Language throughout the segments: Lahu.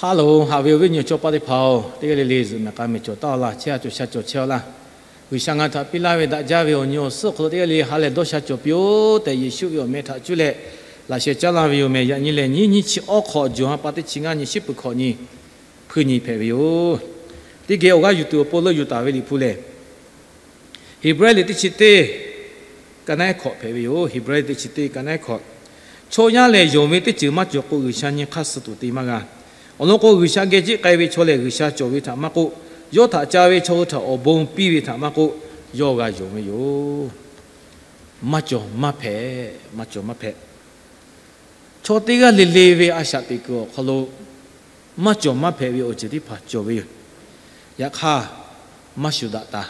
Aˉ loˍ, haꞈ ve awˬ viˉ awˬ nyi awˬ chawˇ paˆ teˇ hpaˍ-oˬ, teˇ g'aˇ le le zuhꞈ mehˬ k'a mehˬ cawˬ taˉ-a laˇ. Chehˇ-a cawˬ sha cawˬ chehˇ-a laˇ. G'uiˬsha ngaˬ htaꞈ piˇ laˇ ve daꞈ jaˇ ve awˬ nyi awˬ suhˉ awˬ hk'aw lo teˇ g'aˇ le le ha lehˬ dawˇ sha cawˬ piˇ-oˆ tehꞈ, Yeˍsuˆ ve awˬ meh htaꞈ cuˇ leh laꞈ sheh caˉ laˇ ve yoˬ meh. Yaꞈ nyi lehˬ, nyiˇ nyiˇ chi awˉ hk'awꞈ, Jawˬ ha pa teˇ chi ngaˇ nyi, shiˉ peuˬ hkawꞈ nyi, hpuiˇ nyi hpehꞈ ve yoˬ. Teˇ geh awˬ g'aˇ yuˬ tuˬ awˬ pon leuˆ yuˬ taˍ ve Liꞈ hpu lehˬ, Heˍbrehˇ liꞈ teˇ chi teˇ, ka naˉ hkawꞈ hpehꞈ ve yoˬ. Heˍbrehˇ teˇ chi teˇ, ka naˉ hkawꞈ. Chaw yaˇ lehˬ, yonˍ ve teˇ ceuˬ maˇ cawˬ k'o, G'uiˬsha nyi hk'aˇ suh tuˬ te maˇ g'a. Awˬ lawn k'o, G'uiˬsha geh jiˆ k'ai ve chaw lehˬ, G'uiˬsha cawˬ ve htaꞈ maˇ k'oˆ, yawˇ htaꞈ ca ve chaw hui htaꞈ awˬ bon piˇ ve htaꞈ maˇ k'oˆ, yawˇ g'a yonˍ ve yoˬ. Maˇ cawˬ maˇ hpehꞈ, maˇ cawˬ maˇ hpehꞈ. Chaw teˇ g'aˇ le le ve a shaꞈ teꞈ kuiˬ awˬ hk'aw lo maˇ cawˬ maˇ hpehꞈ ve awˬ ceuˬ teˇ hpaˍ cawˬ ve yoˬ. Yaꞈ hk'aˇ, maˇ shuˍ daꞈ taˍ.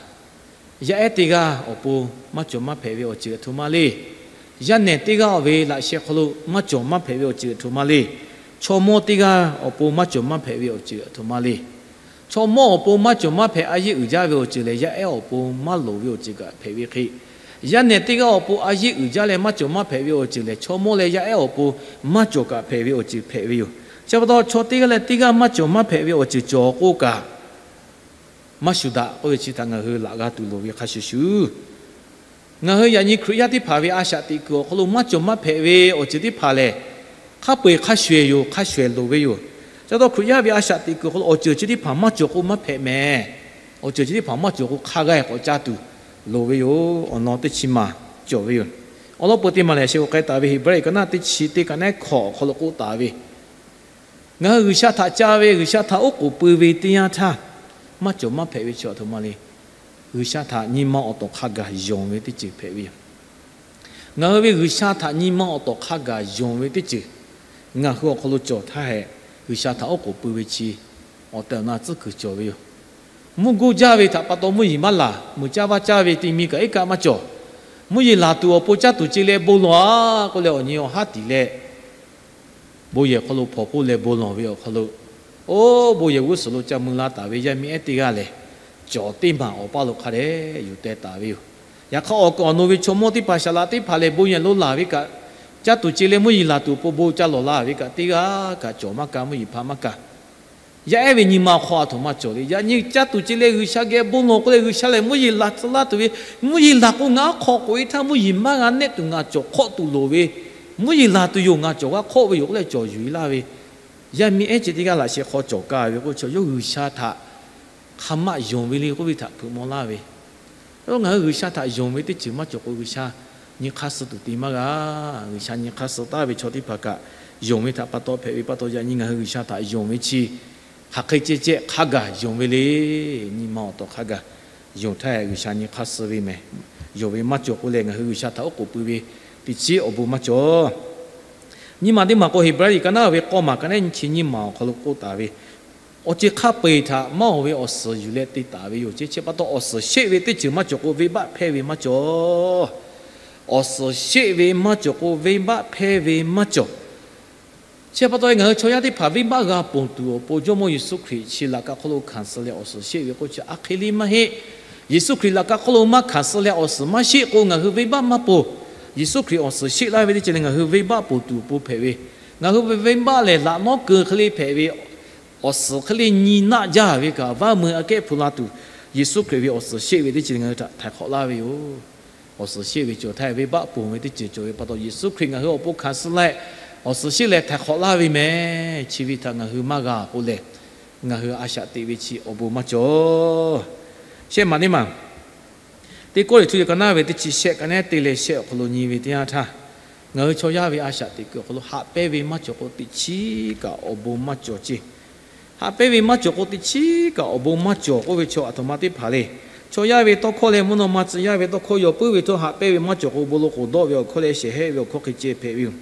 Yaˇ ehˉ teˇ g'aˇ awˬ pon maˇ cawˬ maˇ hpehꞈ ve awˬ ceuˬ aˬ htoꞈ ma le. Yaˇ nehˬ teˇ g'aˇ ve laꞈ sheh hk'aw lo maˇ cawˬ maˇ hpehꞈ ve awˬ ceuˬ aˬ htoꞈ ma le. Chaw mawˇ teˇ g'aˇ awˬ pon maˇ cawˬ maˇ hpehꞈ ve awˬ ceuˬ aˬ htoꞈ ma le. Chaw mawˇ awˬ pon maˇ cawˬ maˇ hpehꞈ a yeˆ uiˍ jaˇ ve awˬ ceuˬ lehˬ, yaˇ ehˉ awˬ pon maˇ loˍ ve awˬ ceuˬ kaꞈ hpehꞈ ve hk'e, yaˇ nehˬ teˇ g'aˇ awˬ pon a yeˆ uiˍ jaˇ leh maˇ cawˬ maˇ hpehꞈ ve awˬ ceuˬ lehˬ, chaw mawˇ leh yaˇ ehˉ awˬ pon maˇ cawˬ kaꞈ hpehꞈ ve awˬ ceuˬ hpehꞈ ve yoˬ. Chi pa taw, chaw teˇ g'aˇ leh teˇ g'aˇ maˇ cawˬ maˇ hpehꞈ ve awˬ ceuˬ cawˬ k'oˆ kaꞈ, maˇ shuˍ daꞈ k'oˆ ve chi htaꞈ ngaˬ hui laꞈ g'a tuˬ loˍ ve hk'a shuˍ shuˍ, ngaˬ hui yaꞈ nyi Hkriꞈ yaˇ teˇ hpaˍ ve a shaꞈ teꞈ kuiˬ awˬ hk'aw lo maˇ cawˬ maˇ hpehꞈ ve awˬ ceuˬ teˇ hpaˍ lehˬ, hk'a peu-eˬ hk'a shuˍ-ehˍ yoˬ, hk'a shuˍ-ehˍ loˍ ve yoˬ. Chi pa taw, Hkriꞈ yaˇ ve a shaꞈ teꞈ kuiˬ awˬ hk'aw lo awˬ ceuˬ chi teˇ hpaˍ maˇ cawˬ k'o maˇ hpehꞈ mehˍ. Awˬ ceuˬ chi teˇ hpaˍ maˇ cawˬ k'o hk'a g'aˇ-ehˍ k'awꞈ caˇ tuˬ loˍ ve yoˬ. Awˬ lawn teˇ chi maˬ cawˬ ve yoˬ. Awˬ lawn peu teˇ maˬ lehˬ, shehˍ k'oꞈ k'ai taˍ ve Heˍbrehˇ ka naˉ teˇ chi teˇ ka naˉ hkawꞈ awˬ hk'aw lo k'oˆ taˍ ve, ngaˬ hui G'uiˬsha htaꞈ ca ve, G'uiˬsha htaꞈ oˉ k'oˍ pui ve teˇ yanˇ htaˇ, maˇ cawˬ maˇ hpehꞈ ve chi aˬ htoꞈ ma le. G'uiˬsha htaꞈ nyi ma awˬ tawˍ hk'a gaˬ yonˍ ve teˇ ceuˬ hpehꞈ ve yoˬ. Ngaˬ hui ve G'uiˬsha htaꞈ nyi ma awˬ tawˍ hk'a gaˬ yonˍ ve teˇ ceuˬ ngaˬ hui awˬ hk'aw lo cawˬ htaˇ hehꞈ, G'uiˬsha htaꞈ oˉ k'oˍ pui ve chi awˬ tehˬ awˬ na tcuhˉ kuiˬ cawˬ ve yoˬ. Mvuhˇ goˇ jaˇ ve htaꞈ pa taw mvuhˇ yeˬ maˇ laˬ, muiˬ caˇ vaˇ caˇ ve te mi kaꞈ iˉ kaˆ maˇ cawˬ. Mvuhˇ yeˬ laˬ tuˬ awˬ pon caˇ tuˬ ce leh bon lawˬ a k'oˆ leh awˬ nyi awˬ haˉ tiˍ leh, bon yehˬ hk'aw lo hpawnˬ k'oˆ leh bon lawˬ ve awˬ hk'aw lo, oˇ bon yehˬ g'uˇ suhˍ lo ca mui la taˍ ve yaˇ miˇ ehˉ teˇ g'aˇ lehˬ, cawˬ teˇ maˬ awˬ paˇ lo hk'a dehꞈ yuˬ teh taˍ ve yoˬ. Yaꞈ hk'aˇ, awˬ kaˍ awˬ nu ve chaw mawˇ teˇ hpaˍ saˍ laꞈ teˇ hpaˍ lehˬ, bon yehˬ lo laˬ ve kaꞈ, caˇ tuˬ ce leh mvuhˇ yeˬ laˬ tuˬ awˬ pon bon ca lawˬ la ve kaꞈ teˇ g'aˇ kaꞈ cawˬ maˇ ka, mvuhˇ yeˬ hpaˇ maˇ ka. Yaˇ ehˉ ve nyi ma hk'aw aˬ htoꞈ ma cawˬ le. Yaꞈ nyi caˇ tuˬ ce leh G'uiˬsha geh bon lawˬ k'oˆ leh G'uiˬsha lehˬ mvuhˇ yeˬ laˬ tcuh laˇ tuˬ ve, mvuhˇ yeˬ laˬ k'o ngaˬ aˉ hk'aw k'oꞈ-e htaˇ mvuhˇ yeˬ maˇ g'a nehˆ tuˬ ngaˬ cawˬ hk'awˆ tuˬ loˍ ve, mvuhˇ yeˬ laˬ tuˬ yoˬ ngaˬ cawˬ g'a hk'awˆ ve yoˬ k'oˆ leh cawˬ yuˬ-e laˇ ve, yaˇ miˇ ehˉ chi teˇ g'aˇ laꞈ sheh hk'aw cawˬ kaˇ ve k'o, chaw yawˇ G'uiˬsha htaꞈ hk'a maˆ yonˍ ve le k'oˆ ve htaꞈ hpeuꞈ maw laˇ ve. Ngaˬ hui G'uiˬsha htaꞈ yonˍ ve teˇ ceuˬ maˇ cawˬ k'o, G'uiˬsha nyi hk'aˇ suh tuˬ te maˇ g'a. G'uiˬsha nyi hk'aˇ suh taˍ ve chaw teˇ hpaˍ kaꞈ yonˍ ve htaꞈ pa taw hpehꞈ ve pa taw, yaꞈ nyi ngaˬ hui G'uiˬsha htaꞈ yonˍ ve chi hk'aˬ hk'e ceh ceh hk'a gaˬ yonˍ ve le. Nyi ma awˬ tawˍ hk'a gaˬ yonˍ htaˇ hehꞈ, G'uiˬsha nyi hk'aˇ suh ve mehˍ. Yonˍ ve maˇ cawˬ k'oˆ leh ngaˬ hui G'uiˬsha htaꞈ oˉ k'oˍ pui ve teˇ chiˉ awˬ bon maˇ cawˬ. Nyiˇ maˬ teˇ maˬ k'o, Heˍbrehˇ liꞈ ka naˉ ve k'awˇ maˬ ka naˉ nyi chi nyiˇ maˬ awˬ hk'aw lo k'oˆ taˍ ve, awˬ ceuˬ hk'a peu-eˬ htaꞈ maˇ oˬ ve awˬ suhˍ yuˬ leh te taˍ ve yoˬ. Chi chi pa taw awˬ suhˍ sheˆ ve teˇ ceuˬ maˇ cawˬ k'o, venˇbaˆ hpehˇ ve maˇ cawˬ. Awˬ suhˍ sheˆ ve maˇ cawˬ k'o, venˇbaˆ hpehˇ ve maˇ cawˬ. Chi pa taw ngaˬ hui chaw yaˇ teˇ hpaˍ venˇbaˆ g'a ponˬ tuˬ awˬ pon Jawˇmawˇ Yeˍsuˆ Hkriꞈ chi laꞈ ka hk'oˆ lo hkanˍ suh leh awˬ suhˍ sheˆ ve k'oˆ chi a hk'e le maˇ heˆ. Yeˍsuˆ Hkriꞈ laꞈ ka hk'oˆ lo maˇ hkanˍ suh leh awˬ suhˍ maˇ sheˆ k'o, ngaˬ hui venˇbaˆ maˇ ponˬ. Yeˍsuˆ Hkriꞈ awˬ suhˍ sheˆ laˇ ve teˇ ceuˬ lehˬ, ngaˬ hui venˇbaˆ ponˬ tuˬ awˬ pon hpehꞈ ve, ngaˬ hui ve venˇbaˆ lehˬ laꞈ nawˉ keu hk'e le hpehꞈ ve, awˬ suhˍ hk'e le nyi naˆ jaˇ ve kaꞈ, vaˇ meu aꞈ kehˉ hpu la tuˬ, Yeˍsuˆ Hkriꞈ ve awˬ suhˍ sheˆ ve teˇ ceuˬ ngaˬ hui htaꞈ htaiˍ hk'awꞈ laˇ ve yoˬ. Awˬ suhˍ sheˆ ve cawˬ htaˇ, venˇbaˆ ponˬ ve teˇ ceuˬ cawˬ ve pa taw, Yeˍsuˆ Hkriꞈ ngaˬ hui awˬ pon hkanˍ suh leh, awˬ suhˍ sheˆ leh htaiˍ hk'awꞈ laˇ ve mehˍ. Chi ve htaꞈ ngaˬ hui maˇ g'a k'oˆ leh, ngaˬ hui a shaꞈ teꞈ ve chi awˬ bon maˇ cawˬ. Shehˆ maˬ teˇ maˬ, Teˇ Kawˇrenˍhtuˆ liꞈ ka naˉ ve teˇ chi shehˆ ka naˉ te leh shehˆ awˬ hk'aw lo nyi ve teˇ yanˇ htaˇ, ngaˬ hui chaw yaˇ ve a shaꞈ teꞈ kuiˬ awˬ hk'aw lo haꞈ pehnˇ ve maˇ cawˬ k'o, teꞈ chiˉ kaꞈ awˬ bon maˇ cawˬ ceˇ. Haꞈ pehnˇ ve maˇ cawˬ k'o, teꞈ chiˉ kaꞈ awˬ bon maˇ cawˬ k'oˆ ve chaw aˬ htoꞈ ma teˇ hpaˍ le. Chaw yaˇ ve tawˇ hkawˇ leh mvuhˇ naw ma tcuh yaˇ ve tawˇ hkawˇ yaw puiˉ ve htawˇ, haꞈ pehnˇ ve maˇ cawˬ k'o, bon lo k'oˍ dawˆ ve awˬ hkawˇ leh shehˍ hehˆ ve awˬ hkawˇ hk'e ceh hpehꞈ ve yoˬ.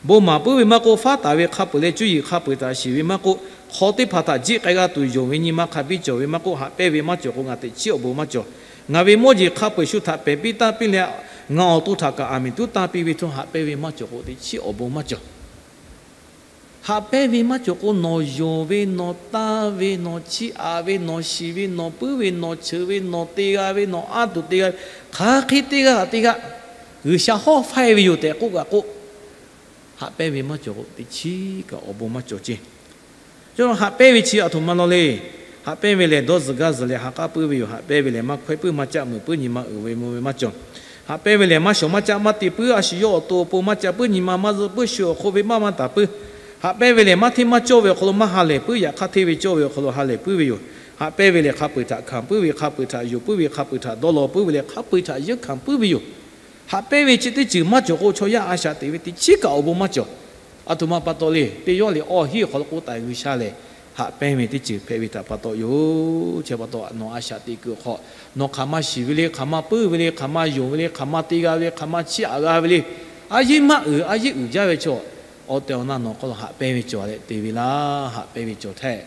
Bon maˍ puiˉ ve maˇ k'oˆ, faˉ taˍ ve hk'a peuˬ leh cuˇ yiˍ hk'a peuˬ htaꞈ shiˍ ve maˇ k'oˆ, hk'aw teˇ hpaˍ htaꞈ jiˆ k'ai g'a tuˬ yonˍ ve nyi ma hk'a biˇ cawˬ ve maˇ k'oˆ, haꞈ pehnˇ ve maˇ cawˬ k'o, ngaˬ teꞈ chiˉ awˬ bon maˇ cawˬ. Ngaˬ ve mawˇ jeˬ hk'a peu-eˬ shu htaꞈ pehˬ piˇ tanˇ piˇ leh, ngaˬ awˬ to htaꞈ kaꞈ aˬ miˍ tuˉ tanˇ piˇ ve htawˇ, haꞈ pehnˇ ve maˇ cawˬ k'o, teꞈ chiˉ awˬ bon maˇ cawˬ. Haꞈ pehnˇ ve maˇ cawˬ k'o, nawˬ yonˍ ve, nawˬ tanˇ ve, nawˬ chiˇ aꞈ ve, nawˬ shiˍ ve, nawˬ puiˉ ve, nawˬ cheuˬ ve, nawˬ te g'a ve, nawˬ anˇ tuˬ te g'a ve, hk'aˬ hk'e teˇ g'aˇ teˇ g'aˇ G'uiˬsha hawˉ faiˇ ve yoˬ tehꞈ k'oˆ kaꞈ k'oˆ, haꞈ pehnˇ ve maˇ cawˬ k'o, teꞈ chiˉ kaꞈ awˬ bon maˇ cawˬ ceˇ. Haꞈ pehnˇ ve chi aˬ htoꞈ ma law le. Haꞈ pehnˇ ve lehˬ, dawˇ zuhˬ gaˇ zuhˬ leh ha k'aˉ puiˉ ve yoˬ. Haꞈ pehnˇ ve lehˬ, maˇ hkawehˇ puiˉ, maˇ caˆ muiˬ puiˉ, nyi ma uiˍ ve mvuh ve maˇ cawˬ. Haꞈ pehnˇ ve lehˬ, maˇ shawˍ maˇ caˆ maˇ te puiˉ, a shu yawˇ awˬ to awˬ pon maˇ caˆ puiˉ, nyi ma maˇ zuhˆ puiˉ, shu awˬ hk'oˆ ve maˇ maˇ taˍ puiˉ. Haꞈ pehnˇ ve lehˬ, maˇ hteˇ maˇ cawˇ ve awˬ hk'aw lo maˇ ha lehˬ puiˉ, yaꞈ hk'aˇ hteˇ ve cawˇ ve awˬ hk'aw lo ha lehˬ puiˉ ve yoˬ. Haꞈ pehnˇ ve lehˬ, hk'a peu-eˬ htaꞈ hkanˍ puiˉ ve, hk'a peu-eˬ htaꞈ yonˍ puiˉ ve, hk'a peu-eˬ htaꞈ dawˇ law puiˉ ve leh, hk'a peu-eˬ htaꞈ yeunˇ hkanˍ puiˉ ve yoˬ. Haꞈ pehnˇ ve chi teˇ ceuˬ maˇ cawˬ k'o, chaw yaˇ a shaꞈ teꞈ ve teˇ chiˉ kaꞈ awˬ bon maˇ cawˬ. Aˬ htoꞈ ma pa taw le, teˇ yawˇ lehˬ, awˬ hinˉ awˬ hk'aw lo k'oˆ taˍ ve G'uiˬsha lehˬ, haꞈ pehnˇ ve teˇ ceuˬ hpehꞈ ve htaꞈ pa taw yoˬ. Chi pa taw nawˬ a shaꞈ teꞈ kuiˬ awˬ hk'aw, nawˬ hk'aˬ ma shiˍ ve le, hk'aˬ ma puiˉ ve le, hk'aˬ ma yonˍ ve le, hk'aˬ ma te g'a ve le, hk'aˬ ma chiˇ aꞈ g'a ve le, a yeˉ maˇ uiˍ, a yeˉ uiˍ jaˇ ve chaw, awˬ tehˬ awˬ na nawˬ hk'aw lo haꞈ pehnˇ ve cawˬ leh te ve laˇ. Haꞈ pehnˇ ve cawˬ htaˇ,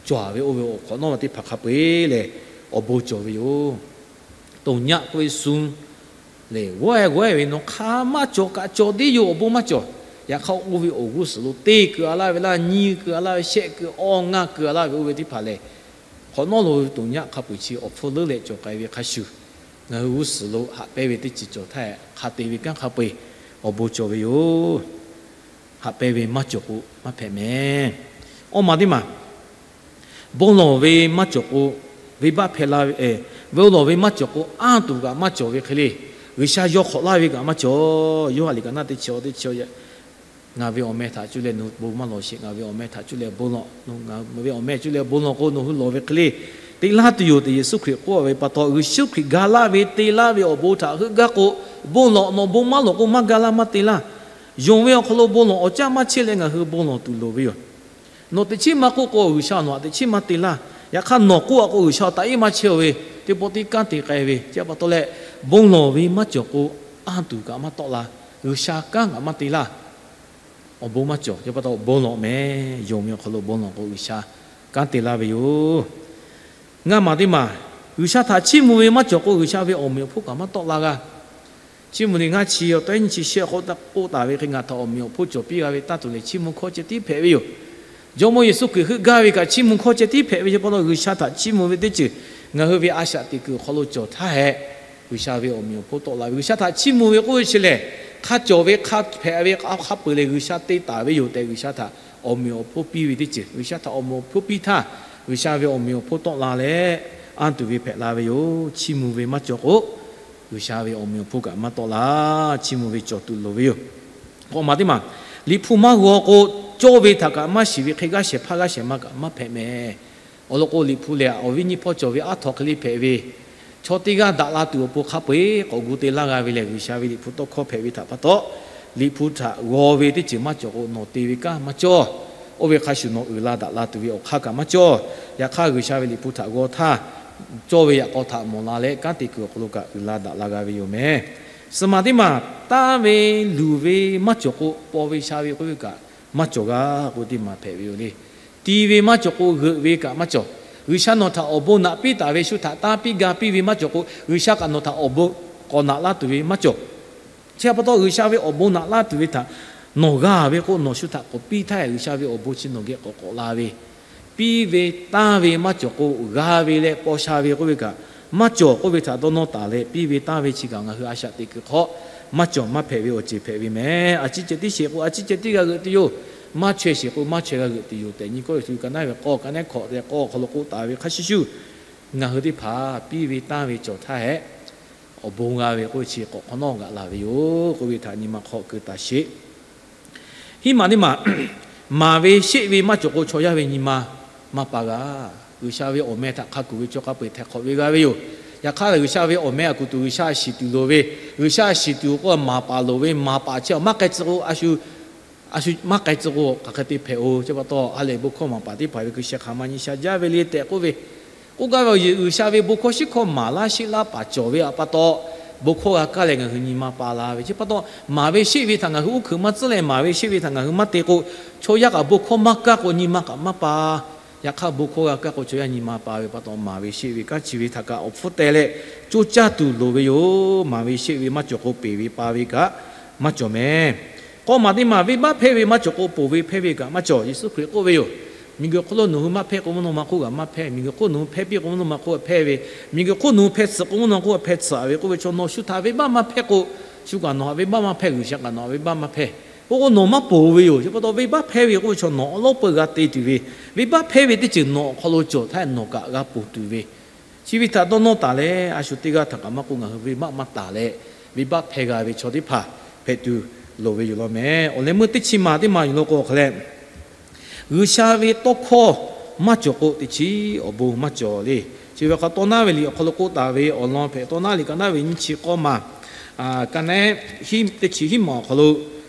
cawˬ ve oˇ ve awˬ hk'awꞈ nawˉ teˇ hpaˍ hk'a peu-eˬ lehˬ, awˬ bon cawˬ ve yoˬ. Toˬ nyaˆ k'oˆ ve suh lehˬ, g'awˇ-e g'awˇ-e ve nawˬ hk'aˬ maˇ cawˬ kaꞈ cawˬ deˇ yoˬ, awˬ bon maˇ cawˬ. Yaꞈ hk'aˇ, oˇ ve awˬ g'uˇ suhˍ lo te kuiˬ a laˇ ve laˇ, nyi kuiˬ a laˇ ve, shehˆ kuiˬ awˬ ngaˇ kuiˬ a laˇ ve oˇ ve teˇ hpaˍ lehˬ, hk'awꞈ nawˉ lo ve toˬ nyaˆ hk'a peu-eˬ chi awˬ hpfuhˇ leuˉ leh cawˬ k'ai ve hk'a shuˍ, ngaˬ hui g'uˇ suhˍ lo haꞈ pehnˇ ve teˇ ceuˬ cawˬ htaˇ, hk'a te ve kanˉ hk'a peu-eˬ awˬ bon cawˬ ve yoˬ. Haꞈ pehnˇ ve maˇ cawˬ k'o maˇ hpehꞈ mehˍ. Awˇ maˬ teˇ maˬ, bon lawˬ ve maˇ cawˬ k'o, venˇbaˆ hpehˇ la ve, bon lawˬ ve maˇ cawˬ k'o, anˇ tuˬ kaꞈ maˇ cawˬ ve hk'e le. G'uiˬsha yaw hk'awꞈ laˇ ve kaꞈ maˇ cawˬ. Yoˇhanˬ liꞈ kaꞈ naˆ teˇ chi, teˇ chi, ngaˬ ve awˬ meh htaꞈ cuˇ leh nawˬ hui bon maˇ lawˬ sheˍ. Ngaˬ ve awˬ meh htaꞈ cuˇ leh bon lawˬ. Ngaˬ ve awˬ meh cuˇ leh bon lawˬ k'o, nawˬ hui lawˬ ve hk'e le te laˇ tuˬ yoˬ tehꞈ Yeˍsuˆ Hkriꞈ k'oˆ ve pa taw, Yeˍsuˆ Hkriꞈ ga laˇ ve te laˇ ve awˬ bon htaꞈ heuˆ gaˇ k'o, bon lawˬ. Nawˬ bon maˇ lawˬ k'o, maˇ ga laˇ maˇ te laˇ. Yonˍ ve awˬ hk'aw lo bon lawˬ awˬ caˇ maˇ chehˇ leh ngaˬ hui bon lawˬ tuˬ loˍ ve yoˬ. Nawˬ teꞈ chiˉ maˇ k'oˆ k'o, G'uiˬsha nawˬ htaꞈ teꞈ chiˉ maˇ te laˇ. Yaꞈ hk'aˇ, nawˬ k'oˆ a k'o, G'uiˬsha taꞈ iˉ maˇ chehˇ ve, teˇ pawˆ teˇ kanˉ te k'ai ve. Chi pa taw leh, bon lawˬ ve maˇ cawˬ k'o, anˇ tuˬ kaꞈ maˇ tawˆ la, G'uiˬsha kanˉ kaꞈ maˇ te laˇ. Awˬ bon maˇ cawˬ. Chi pa taw bon lawˬ mehˍ. Yonˍ ve awˬ hk'aw lo bon lawˬ k'o, G'uiˬsha kanˉ te laˇ ve yoˬ. Ngaˇ maˬ teˇ maˬ, G'uiˬsha htaꞈ chiˇ mvuh ve maˇ cawˬ k'o, G'uiˬsha ve awˬ meꞈ awˬ hponˇ kaꞈ maˇ tawˆ la g'a. Chiˇ mvuh liꞈ ngaˇ chi awˬ tawehˉ nyiˇ chi shehˆ k'oˆ taˍ ve hk'e, ngaˬ htaꞈ awˬ meꞈ awˬ hponˇ cawˬ piˇ g'a ve tanˇ tuˬ lehˬ, chiˇ mvuh hkawˇ ceh tiˉ hpehꞈ ve yoˬ. Jawˇmawˇ Yeˍsuˆ Hkriꞈ heuˆ gaˇ ve kaꞈ chiˇ mvuh hkawˇ ceh tiˉ hpehꞈ ve. Chi pa taw, G'uiˬsha htaꞈ chiˇ mvuh ve teˇ ceuˬ ngaˬ hui ve a shaꞈ teꞈ kuiˬ awˬ hk'aw lo cawˬ htaˇ hehꞈ, G'uiˬsha ve awˬ meꞈ awˬ hponˇ tawˆ la ve. G'uiˬsha htaꞈ chiˇ mvuh ve k'oˆ ve chi lehˬ, hk'a cawˬ ve hk'a hpehꞈ ve hk'a peu-eˬ lehˬ, G'uiˬsha te taˍ ve yoˬ tehꞈ, G'uiˬsha htaꞈ awˬ meꞈ awˬ hponˇ piˇ ve teˇ ceuˬ. G'uiˬsha htaꞈ awˬ meꞈ awˬ hponˇ piˇ htaˇ, G'uiˬsha ve awˬ meꞈ awˬ hponˇ tawˆ la leh, anˇ tuˬ ve hpehꞈ la ve yoˬ. Chiˇ mvuh ve maˇ cawˬ k'o, G'uiˬsha ve awˬ meꞈ awˬ hponˇ kaꞈ maˇ tawˆ la. Chiˇ mvuh ve cawˬ tuˬ loˍ ve yoˬ. K'awꞈ maˬ teˇ maˬ, Liꞈ hpu maˇ g'aw k'o, cawˇ ve htaꞈ kaꞈ maˇ shiˍ ve hk'e, g'aˇ shehˍ hpaˇ g'aˇ shehˍ ma kaꞈ maˇ hpehꞈ mehˍ. Awˬ lawn k'o, Liꞈ hpu lehˬ, awˬ viˉ nyiˇ hpawˇ cawˬ ve aˉ htaw hk'e le hpehꞈ ve, chaw teˇ g'aˇ daꞈ la tuˬ awˬ pon hk'a peu-eˬ k'awꞈ gu te laˇ g'a ve lehˬ, G'uiˬsha ve Liꞈ hpu tawˇ hkawˇ hpehꞈ ve htaꞈ pa taw, Liꞈ hpu htaꞈ g'aw ve teˇ ceuˬ maˇ cawˬ k'o, nawˬ te ve kanˉ maˇ cawˇ. Oˇ ve hk'a shuˍ nawˬ uiˍ la daꞈ la tuˬ ve awˬ hk'aˇ kaꞈ maˇ cawˇ. Yaꞈ hk'aˇ, G'uiˬsha ve Liꞈ hpu htaꞈ g'aw htaˇ, cawˇ ve yaꞈ k'aw htaꞈ mawˬ la leh, kanˉ te kuiˬ awˬ hk'aw lo kaꞈ uiˍ la daꞈ la g'a ve yoˬ mehˍ. Suhˍ maˬ teˇ maˬ, tanˇ ve luˬ ve maˇ cawˬ k'o, paw ve sha ve k'oˆ ve kaꞈ maˇ cawˬ g'a k'oˆ teˇ maˬ hpehꞈ ve yoˬ le. Ti ve maˇ cawˬ k'o, g'euꞈ ve kaꞈ maˇ cawˬ. G'uiˬsha nawˬ htaꞈ awˬ bon naꞈ piˇ taˍ ve shu htaꞈ tanˇ piˇ ga piˇ ve maˇ cawˬ k'o, G'uiˬsha kaꞈ nawˬ htaꞈ awˬ bon k'awꞈ naꞈ laˇ tuˬ ve maˇ cawˬ. Chi pa taw, G'uiˬsha ve awˬ bon naꞈ laˇ tuˬ ve htaꞈ nawˬ g'a ve k'o, nawˬ shu htaꞈ k'awꞈ piˇ htaˇ, G'uiˬsha ve awˬ bon chi nawˬ geh k'awꞈ k'awꞈ la ve, piˇ ve tanˇ ve maˇ cawˬ k'o, g'a ve leh paw sha ve k'oˆ ve kaꞈ maˇ cawˬ k'oˆ ve htaꞈ dawˇ nawˇ taˍ leh, piˇ ve tanˇ ve chi kaꞈ ngaˬ hui a shaꞈ teꞈ kuiˬ hk'aw maˇ cawˬ maˇ hpehꞈ ve awˬ ceuˬ hpehꞈ ve mehˍ. A ciˉ ceh tiˉ sheˍ k'o, a ciˉ ceh tiˉ g'a g'euꞈ tuˬ yoˬ. Maˇ chaweh sheˍ k'o, maˇ chaweh g'a g'euꞈ tuˬ yoˬ tehꞈ, nyi kawˇ ve htu ka naˉ ve k'awˇ ka naˉ hkawꞈ tehꞈ k'awˇ awˬ hk'aw lo k'oˆ taˍ ve hk'a shuˍ shuˍ, ngaˬ hui teˇ hpaˍ piˇ ve tanˇ ve cawˬ htaˇ hehꞈ, awˬ bon g'a ve k'oˆ ve chi k'awꞈ hk'awꞈ nawˉ g'aꞈ la ve yoˬ k'oˆ ve htaꞈ nyi ma hk'aw keu taˍ sheˍ. Hiˉ maˬ teˇ maˬ, maˍ ve sheˆ ve maˇ cawˬ k'o, chaw yaˇ ve nyi ma maˇ pa g'a. G'uiˬsha ve awˬ meh htaꞈ hk'a kuˬ ve chaw hk'a peu-eˬ htaiˍ hk'awꞈ ve g'a ve yoˬ. Yaꞈ hk'aˇ, G'uiˬsha ve awˬ meh a kuˬ tuˬ G'uiˬsha shiˍ tuˬ loˍ ve, G'uiˬsha shiˍ tuˬ k'o maˍ paˍ loˍ ve, maˍ paˍ chi maˇ k'ai tcuh k'o, a shu maˇ k'ai tcuh k'o hk'aˬ hk'e te hpehꞈ-oˬ. Chi pa taw, ha lehˬ bon hkawˇ maˍ paˍ teˇ hpaˍ ve hkui sheh hk'aˬ ma nyi sha jaˇ ve le tehꞈ k'oˆ ve, k'oˆ gaˇ ve awˬ yehˬ G'uiˬsha ve bon hkawˇ shiˉ hkawˇ maˍ laˇ sheˆ laˇ paˍ cawˬ ve pa taw, bon hkawˇ g'a kaˇ leh ngaˬ hui nyi ma pa la ve. Chi pa taw, maˍ ve sheˆ ve htaꞈ ngaˬ hui uˉ hkuiꞈ maˇ tcuhˉ leh maˍ ve sheˆ ve htaꞈ ngaˬ hui maˇ te k'o, chaw yaˇ kaꞈ bon hkawˇ maˇ kaˇ k'o nyi ma kaꞈ maˇ pa. Yaꞈ hk'aˇ, bon hkawˇ g'a kaˇ k'o chaw yaˇ nyi ma pa ve pa taw, maˍ ve sheˆ ve kanˉ chi ve htaꞈ kaꞈ awˬ hpfuhˇ teh leh coˇ caˇ tuˬ loˍ ve yoˬ. Maˍ ve sheˆ ve maˇ cawˬ k'o, peˬ ve pa ve kaꞈ maˇ cawˬ mehˍ. K'awˇ maˬ teˇ maˬ, venˇbaˆ hpehˇ ve maˇ cawˬ k'o, ponˬ ve hpehˇ ve kaꞈ maˇ cawˬ. Yeˍsuˆ Hkriꞈ k'oˆ ve yoˬ. Miˬguiˬ hk'oˆ lo nawˬ hui maˇ hpehˇ k'o, mvuhˇ naw ma hk'oˆ kaꞈ maˇ hpehˇ. Miˬguiˬ hk'oˆ nawˬ hui hpehˇ piˇ k'o, mvuhˇ naw ma hk'oˆ kaꞈ hpehˇ ve, miˬguiˬ hk'oˆ nawˬ hui hpehˇ tsuhꞈ k'o, mvuhˇ naw ma hk'oˆ kaꞈ hpehˇ tsuhꞈ ve k'oˆ ve chaw, nawˬ shu htaꞈ venˇbaˆ maˇ hpehˇ k'o, shu kaꞈ nawˬ htaꞈ venˇbaˆ maˇ hpehˇ, G'uiˬsha kaꞈ nawˬ htaꞈ venˇbaˆ maˇ hpehˇ. K'o k'o nawˬ maˇ ponˬ ve yoˬ. Chi pa taw venˇbaˆ hpehˇ ve k'oˆ ve chaw nawˬ awˬ lawˉ peuˬ g'a te tuˬ ve, venˇbaˆ hpehˇ ve teˇ ceuˬ nawˬ awˬ hk'aw lo cawˬ htaˇ nawˬ kaꞈ g'a ponˬ tuˬ ve, chi ve htaꞈ dawˇ nawˇ taˍ leh, a shu teˇ g'aˇ htaꞈ kaꞈ maˇ k'oˆ, ngaˬ hui venˇbaˆ maˇ taˍ leh, venˇbaˆ hpehˇ g'a ve chaw teˇ hpaˍ hpehꞈ tuˬ loˍ ve yoˬ law meh. Awˬ leh meuˇ teˇ chi ma teˇ ma yoˬ law k'o hk'a leh, G'uiˬsha ve tawˇ hkawˇ maˇ cawˬ k'o, teˇ chiˉ awˬ bon maˇ cawˬ le. Chi ve hk'a tawˇ naˉ ve liꞈ awˬ hk'aw lo k'oˆ taˍ ve awˬ lawn hpehꞈ, tawˇ naˉ liꞈ ka naˉ ve nyiˇ chi k'awˇ ma, ka naˉ teˇ chi hiˉ ma awˬ hk'aw lo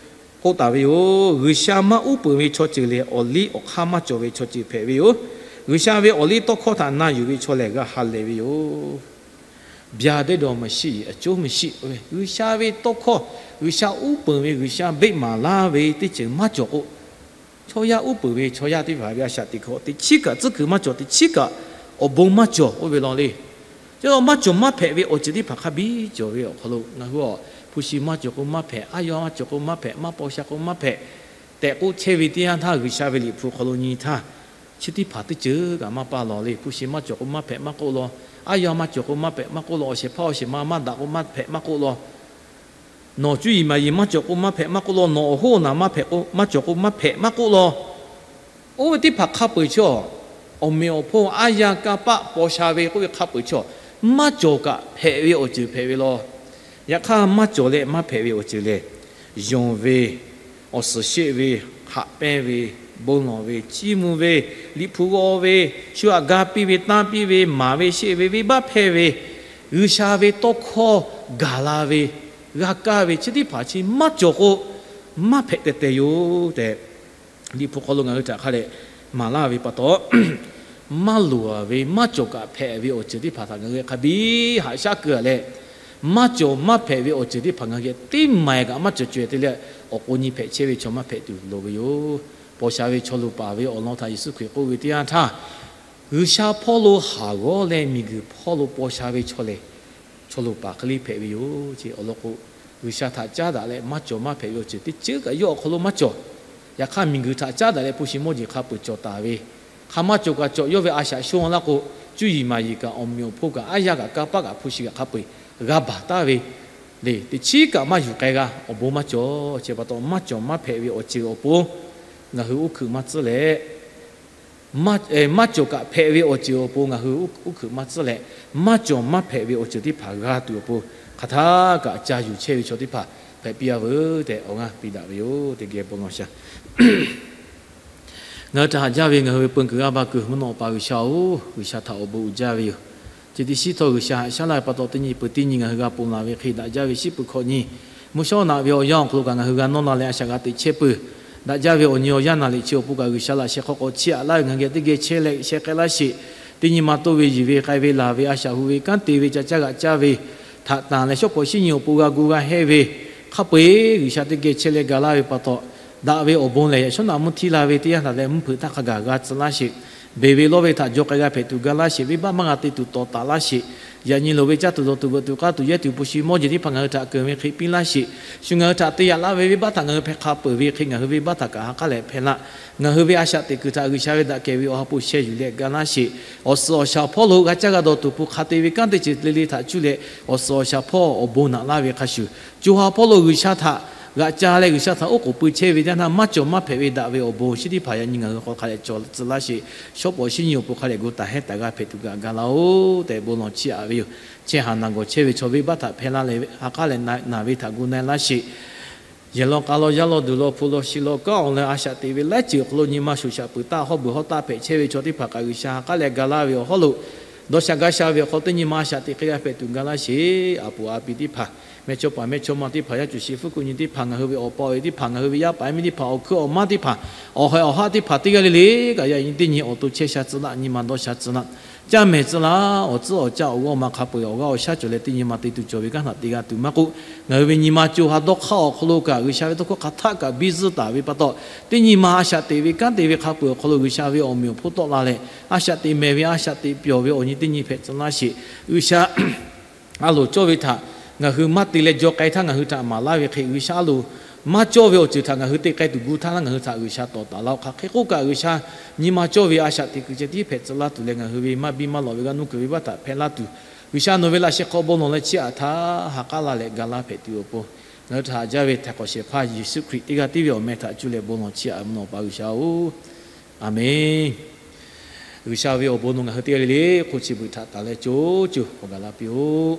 k'oˆ taˍ ve yoˬ. G'uiˬsha maˇ uˉ peunˍ ve chaw ceuˬ lehˬ, awˬ liˇ awˬ hk'aˇ maˇ cawˬ ve chaw ceuˬ hpehꞈ ve yoˬ. G'uiˬsha ve awˬ liˇ tawˇ hkawˇ htaꞈ na yuˬ ve chaw lehˬ, g'a ha lehˬ ve yoˬ. Byaˇ deˇ dawˬ maˍ shiˍ, a coˉ maˍ shiˍ. G'uiˬsha ve tawˇ hkawˇ, G'uiˬsha uˉ peunˍ ve, G'uiˬsha beˆ maˍ laˇ ve teˇ ceuˬ maˇ cawˬ k'o, chaw yaˇ uˉ peunˍ ve chaw yaˇ teˇ hpaˍ ve a shaꞈ teꞈ hk'aw teꞈ chiˉ kaꞈ tcuhˉ kuiˬ maˇ cawˬ, teꞈ chiˉ kaꞈ awˬ bon maˇ cawˬ k'oˆ ve law le. Chi maˇ cawˬ maˇ hpehꞈ ve awˬ ceuˬ teˇ hpaˍ hk'a biˇ cawˬ ve awˬ hk'aw lo ngaˬ hui a hpu shi maˇ cawˬ k'o maˇ hpehꞈ, aˉ yaˇ maˇ cawˬ k'o maˇ hpehꞈ, maˇ paw sha k'o maˇ hpehꞈ tehꞈ k'oˆ chehˇ ve teˇ yanˇ htaˇ, G'uiˬsha ve liꞈ hpu hk'aw lo nyi htaˇ, chi teˇ hpaˍ teˇ ceuˬ kaꞈ maˇ paˇ lawˬ le. Hpu shi maˇ cawˬ k'o maˇ hpehꞈ maˇ k'oˆ law. Aˉ yaˇ maˇ cawˬ k'o maˇ hpehꞈ maˇ k'oˆ law. Awˬ shehˍ hpaˇ awˬ shehˍ ma maˇ daꞈ k'o maˇ hpehꞈ maˇ k'oˆ law. Nawˬ cuˇ yiˍ maˍ yiˍ maˇ cawˬ k'o maˇ hpehꞈ maˇ k'oˆ law. Nawˬ awˬ hoˉ awˬ naˍ maˇ hpehꞈ k'o, maˇ cawˬ k'o maˇ hpehꞈ maˇ k'oˆ law. Oˇ ve teˇ hpaˍ hk'a peu-eˬ chaw, awˬ meꞈ awˬ hponˇ aˉ yaˇ kanˇ paˆ paw sha ve k'oˆ ve hk'a peu-eˬ chaw, maˇ cawˬ kaꞈ hpehꞈ ve awˬ ceuˬ hpehꞈ ve law. Yaꞈ hk'aˇ maˇ cawˬ leh maˇ hpehꞈ ve awˬ ceuˬ lehˬ, yonˍ ve, awˬ suhˍ sheˆ ve, haꞈ pehnˇ ve, bon lawˬ ve, chiˇ mvuh ve, liꞈ hpu g'aw ve, shu aꞈ ga piˇ ve, tanˇ piˇ ve, maˍ ve, sheˆ ve, venˇbaˆ hpehˇ ve, G'uiˬsha ve tawˇ hkawˇ gaˬ la ve, g'a kaˇ ve chi teˇ hpaˍ chi maˇ cawˬ k'o, maˇ hpehꞈ teh teh yoˬ tehꞈ, liꞈ hpu hk'aw lo ngaˬ hui htaꞈ hk'a leh maˍ laˇ ve pa taw, maˇ loˍ ve maˇ cawˬ kaꞈ hpehꞈ ve awˬ ceuˬ teˇ hpaˍ htaꞈ ngaˬ hui hk'a biˇ haꞈ shaˉ keu-a leh, maˇ cawˬ maˇ hpehꞈ ve awˬ ceuˬ teˇ hpaˍ ngaˬ hui teˇ maˬ kaꞈ maˇ cawˬ caweh te leh, awˬ k'o nyi hpehꞈ chehˇ ve chaw maˇ hpehꞈ tuˬ loˍ ve yoˬ. Paw sha ve chaw loˍ paˍ ve awˬ lawn htaꞈ Yeˍsuˆ Hkriꞈ k'oˆ ve teˇ yanˇ htaˇ, G'uiˬsha hpawˇ lo haˍ g'awˇ leh miˬguiˬ hpawˇ lo paw sha ve chaw lehˬ, chaw loˍ paˍ hk'e le hpehꞈ ve yoˬ. Chi awˬ lawn k'o, G'uiˬsha htaꞈ caˉ daꞈ leh maˇ cawˬ maˇ hpehꞈ ve awˬ ceuˬ teˇ ceuˬ kaꞈ yawˇ awˬ hk'aw lo maˇ cawˬ. Yaꞈ hk'aˇ miˬguiˬ htaꞈ caˉ daꞈ leh hpu shi mawˇ jeˬ hk'a peu-eˬ cawˬ taˍ ve, hk'a maˇ cawˬ kaꞈ cawˬ, yawˇ ve a shaꞈ shonˇ laˇ k'o, cuˇ yiˍ maˍ yiˍ kaꞈ awˬ meꞈ awˬ hponˇ kaꞈ aˉ yaˇ kaꞈ kanˇ paˆ kaꞈ hpu shi kaꞈ hk'a peu-eˬ g'a baˬ taˍ ve le. Teˇ chiˉ kaꞈ maˇ yuˬ k'ai g'a, awˬ bon maˇ cawˬ. Chi pa taw maˇ cawˬ maˇ hpehꞈ ve awˬ ceuˬ awˬ pon ngaˬ hui uˉ hkuiꞈ maˇ tcuhˉ leh, maˇ cawˬ kaꞈ hpehꞈ ve awˬ ceuˬ awˬ pon ngaˬ hui uˉ hkuiꞈ maˇ tcuhˉ leh, maˇ cawˬ maˇ hpehꞈ ve awˬ ceuˬ teˇ hpaˍ g'a tuˬ awˬ pon, hk'aˬ htaˇ kaꞈ ca yuˬ chehˇ ve chaw teˇ hpaˍ hpehꞈ piˇ-a veuˬ tehꞈ awˬ g'aˇ piˇ daꞈ ve yoˬ. Teˇ geh bon lawˬ shaˍ. Ngaˬ hui htaꞈ haꞈ jaˇ ve ngaˬ hui ve peu kuiˬ g'aˇ ba kuiˬ mvuhˇ naw pa G'uiˬsha-oˬ, G'uiˬsha htaꞈ awˬ bon uiˍ jaˇ ve yoˬ. Chi teˇ shiˉ htawˇ G'uiˬsha haꞈ shaˉ laˇ ve pa taw, teˇ nyi peuˬ teˇ nyi ngaˬ hui g'a ponˬ laˬ ve hk'e daꞈ jaˇ ve shiˉ peuˬ hkawꞈ nyi, mvuhˇ shawˉ naꞈ ve awˬ yanˇ awˬ hk'aw lo kaꞈ ngaˬ hui g'a nawˇ la leh a shaꞈ g'a teꞈ chehˇ peuˬ. Daꞈ jaˇ ve awˬ nyi awˬ yanˇ naˍ liꞈ chi awˬ pon kaꞈ G'uiˬsha laꞈ sheh hk'aw k'awꞈ chiˇ aꞈ laˇ ve ngaˬ hui geh teˇ geh chehˇ leh sheh k'ai laˇ sheˍ. Teˇ nyi ma toˇ ve, yiˬ ve, k'ai ve, laˬ ve, a shaꞈ hu ve, kanˉ te ve, ca caˇ g'aꞈ caˇ ve, htaꞈ tanˬ leh shawˉ pawˍ shinˉ nyi awˬ pon g'a gu g'a hehˇ ve, hk'a peu-eˬ G'uiˬsha teˇ geh chehˇ leh ga laˇ ve pa taw, daꞈ ve awˬ bon lehˬ yaꞈ shawˉ naꞈ mvuhˇ htiˇ la ve teˇ yanˇ htaꞈ leh mvuhˇ hpeuꞈ htaˇ hk'a gaˬ g'a tcuh laˇ sheˍ. Beˬ ve lawˇ ve htaꞈ jaw k'ai g'a hpehꞈ tuˬ ga laˇ sheˍ. Venˇbaˆ maˇ g'a te tuˬ tawˍ taˍ laˇ sheˍ. Yaꞈ nyi loˍ ve caˇ tuˬ dawˬ tuˬ veuꞈ tuˬ k'aˇ tuˬ yehˇ tuˬ hpu shi mawˇ jeˬ teˇ hpaˍ ngaˬ hui htaꞈ keunˍ ve hk'e piˇ laˇ sheˍ. Shu ngaˬ hui htaꞈ te yaꞈ laˇ ve venˇbaˆ htaꞈ ngaˬ hui hpehꞈ hk'a peuˬ ve hk'e ngaˬ hui venˇbaˆ htaꞈ kaꞈ ha k'aˉ leh hpehꞈ laˇ. Ngaˬ hui ve a shaꞈ teꞈ kuiˬ htaꞈ G'uiˬsha ve daꞈ kehˬ ve awˬ ha hpu sheh yuˬ leh ga laˇ sheˍ. Awˬ suhˍ awˬ shaˍ awˬ hpawˇ lo g'a caˇ g'a dawˬ tuˬ hpu hk'a te ve kanˉ teˇ ceuˬ le le htaꞈ cuˇ leh, awˬ suhˍ awˬ shaˍ hpawˇ awˬ bon naꞈ laˇ ve hk'a shuˍ, co ha hpawˇ lo G'uiˬsha htaꞈ g'aꞈ ca leh G'uiˬsha htaꞈ oˉ k'oˍ pui chehˇ ve teˇ yanˇ htaˇ, maˇ cawˬ maˇ hpehꞈ ve daꞈ ve awˬ bon shinˉ teˇ hpaˍ yaꞈ nyi ngaˬ hui hk'aw hk'a leh cawˬ tcuh laˇ sheˍ. Shawˉ pawˍ shinˉ nyi awˬ pon hk'a leh gu taˍ hehˉ taˍ g'a hpehꞈ tuˬ kaꞈ ga laˇ-oˆ tehꞈ bon lawˬ chiˇ aꞈ ve yoˬ. Chehˇ haˍ naˬ gawˬ chehˇ ve chaw venˇbaˆ htaꞈ hpehˇ laˇ leh ha k'aˉ leh naˬ ve htaꞈ gu na-e laˇ sheˍ. Yehˬ law k'a law yaˇ law duˬ law hpu law shi law kanˉ awˬ leh a shaꞈ teꞈ ve laiˉ ceuˬ awˬ hk'aw lo nyi ma shuˍ shaꞈ peuˬ taˆ hawˉ beuˬ hawˉ taˆ hpehꞈ chehˇ ve chaw teˇ hpaˍ kaꞈ G'uiˬsha ha k'aˉ leh ga laˇ ve awˬ hawˉ lo, dawˇ sha gaˇ sha ve awˬ hk'aw teˇ nyi ma a shaꞈ teꞈ hk'e g'a hpehꞈ tuˬ ga laˇ sheˍ. A poˍ a pi teˇ hpaˍ, mehˇchawˇpaˍ mehˇchawˇma teˇ hpaˍ, yaˇ cuˬ shi fuˉ kuˆ nyi teˇ hpaˍ, ngaˬ hui ve awˬ pa awˬ e teˇ hpaˍ, ngaˬ hui ve yaˇ paˍ yaˇ miˇ teˇ hpaˍ, awˬ hkuiˉ awˬ maˉ teˇ hpaˍ, awˬ haiˬ awˬ haˆ teˇ hpaˍ teˇ g'aˇ le le kaꞈ yaꞈ nyi teˇ nyi awˬ to chehˇ sha tcuh laˇ, nyi ma dawˇ sha tcuh laˇ. Caˇ mehˍ tcuh laˇ. Awˬ tcuhˉ awˬ caˇ awˬ g'awˇ ma hk'a peu-eˬ awˬ g'aˇ awˬ shaˉ cawˬ leh teˇ nyi ma te tuˬ cawˬ ve kanˉ htaꞈ te g'a tuˬ maˇ k'oˆ, ngaˬ hui ve nyi ma co ha dawˇ hk'aˇ awˬ hk'aw lo kaꞈ G'uiˬsha ve tawˇ hkawˇ hk'aˬ htaˆ kaꞈ biˇ zuhˇ taˍ ve pa taw, teˇ nyi ma a shaꞈ teꞈ ve kanˉ te ve hk'a peu-eˬ awˬ hk'aw lo G'uiˬsha ve awˬ meꞈ awˬ hponˇ tawˆ la leh, a shaꞈ teꞈ mehˍ ve a shaꞈ teꞈ pyawˬ ve awˬ nyi teˇ nyi hpehꞈ tcuh laˇ sheˍ. G'uiˬsha a loˍ cawˇ ve htaꞈ ngaˬ hui maˇ te leh jaw k'ai htaˇ ngaˬ hui htaꞈ maˍ laˇ ve hk'e, G'uiˬsha a loˍ maˇ cawˇ ve awˬ ceuˬ htaꞈ ngaˬ hui te k'ai tuˬ gu htaˇ laˇ ngaˬ hui htaꞈ G'uiˬsha tawˍ taˍ laˇ-oˆ. Hk'aˬ hk'e k'oˆ kaꞈ G'uiˬsha nyi ma cawˇ ve a shaꞈ teꞈ kuiˬ ceh tiˉ hpehꞈ tcuh laˇ tuˬ leh ngaˬ hui ve maˇ biˇ maˇ lawꞈ ve g'aˇ nuˇ kuiˬ ve venˇbaˆ htaꞈ hpehˇ laˇ tuˬ, G'uiˬsha nawˬ ve laꞈ sheh hk'aw bon lawˬ leh chiˇ aꞈ htaˇ ha k'aˉ la leh ga laˇ hpehꞈ tuˬ awˬ pon Ngaˬ hui htaꞈ haꞈ jaˇ ve Htaiˍ hk'awꞈ shehˍ hpaˇ Yeˍsuˆ Hkriꞈ teˇ g'aˇ tiˉ ve awˬ meh htaꞈ cuˇ leh bon lawˬ chiˇ aꞈ mvuhˇ naw G'uiˬsha-oˬ, Aˍmenˍ. G'uiˬsha ve awˬ bon nawˬ ngaˬ hui teˇ g'aˇ le le hk'oˆ chi beuꞈ htaꞈ taˍ leh co co awˬ gaˬ la piˇ-oˆ.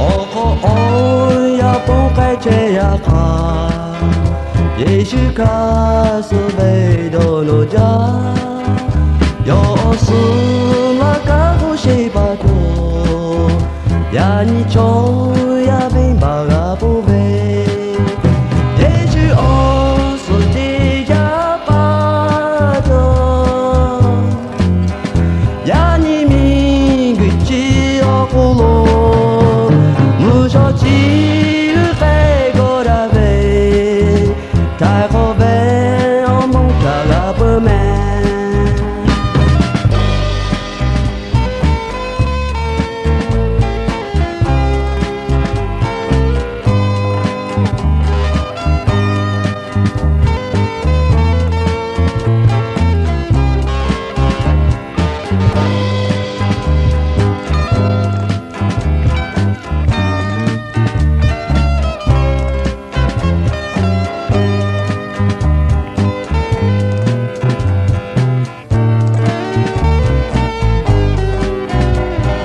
Awˬ hk'aw awˬ yaˇ ponˬ k'ai chehˇ yaꞈ hk'aˇ, Yeˍsuˆ hk'aˇ suh ve dawˇ nawˬ jaˇ. Yawˇ awˬ suhˍ maˇ kaˇ k'oˆ sheˍ pa taw, yaꞈ nyi chaw yaˇ venˇbaˆ g'a pon ve, Yeˍsuˆ awˬ suhˍ te jaˇ pa taw, yaꞈ nyi miˬguiˬ chi awˬ hk'oˆ lo mvuhˇ shawˉ chi g'uiˇ k'ai gaw daꞈ ve, htaiˍ hk'awꞈ ve awˬ moˍ htaꞈ g'a peuˬ mehˍ.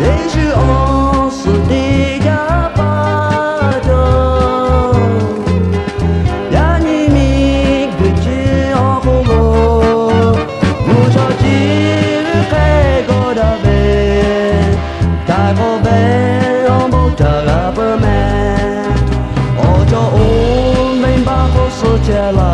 Yeˍsuˆ awˬ suhˍ te jaˇ pa taw, yaꞈ nyi miˬguiˬ chi awˬ hk'oˆ lo mvuhˇ shawˉ chi g'uiˇ k'ai gaw daꞈ ve, htaiˍ hk'awꞈ ve awˬ moˍ htaꞈ g'a peuˬ mehˍ. Awˬ cawˬ oˇ venˇbaˆ hk'oˆ suh chehˇ la.